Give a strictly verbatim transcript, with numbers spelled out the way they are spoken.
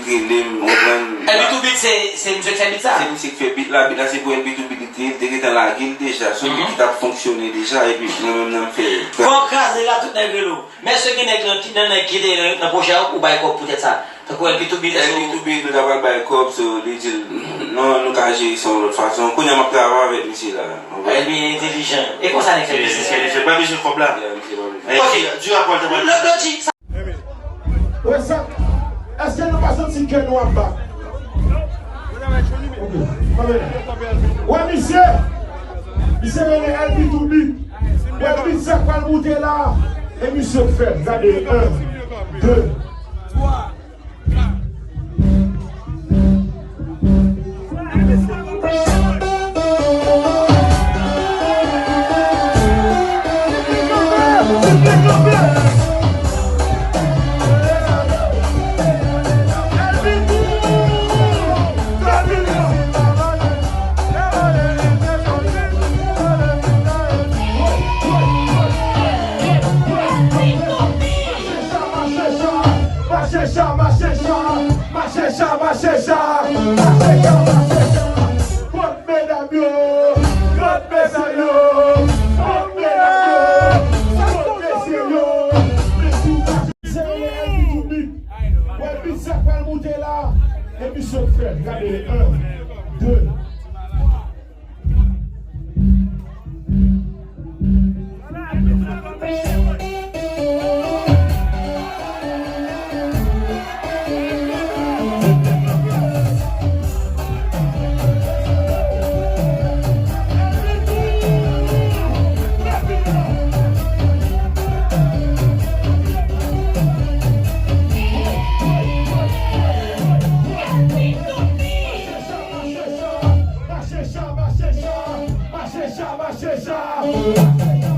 Rele m, ou konprann? L B two Beat, se, se misye ki fè beat sa? Se misye ki fè beat la, beat la se pou L B two Beat li te ye, li te gentan lage l deja, se yon beat ki t ap fonksyone deja, epi mwen menm nan m fè. Fò w kraze la, tout nèg rele w. Men èske gen nèg nan, ki, nan nèg ki te nan pwojè a ou bay kòb poutèt sa? Tankou L B two Beat, èske L B two Beat, nou ta pral bay kòb, so, li di l, non, nou ka jere sa yon lòt fason. Kounye a m ap travay avèk misye la. L B entèlijan. E konsa nèg fè biznis. Misye pa bezwen kòb la. Yeah, misye pa bezwen. Ok. Di rapò l te pral. Lòt, lòt, Wè sa, èske nou pa santi kè nou ap bat? Ok, pa vle. Wè misye, misye rele L B two Beat. Wè beat sa k pral moute la, e misye k fè. Gade, en, de, twa. Mache cha, mache cha, mache cha, mache cha, mache cha, mache cha. Kot medam yo, kot mesye yo, kot medam yo, kot mesye yo. Se L B two Beat. Wè beat sa k pral moute la. E misye k fè, gade, en, de. Mache cha, mache cha, mache cha, mache cha, mache cha.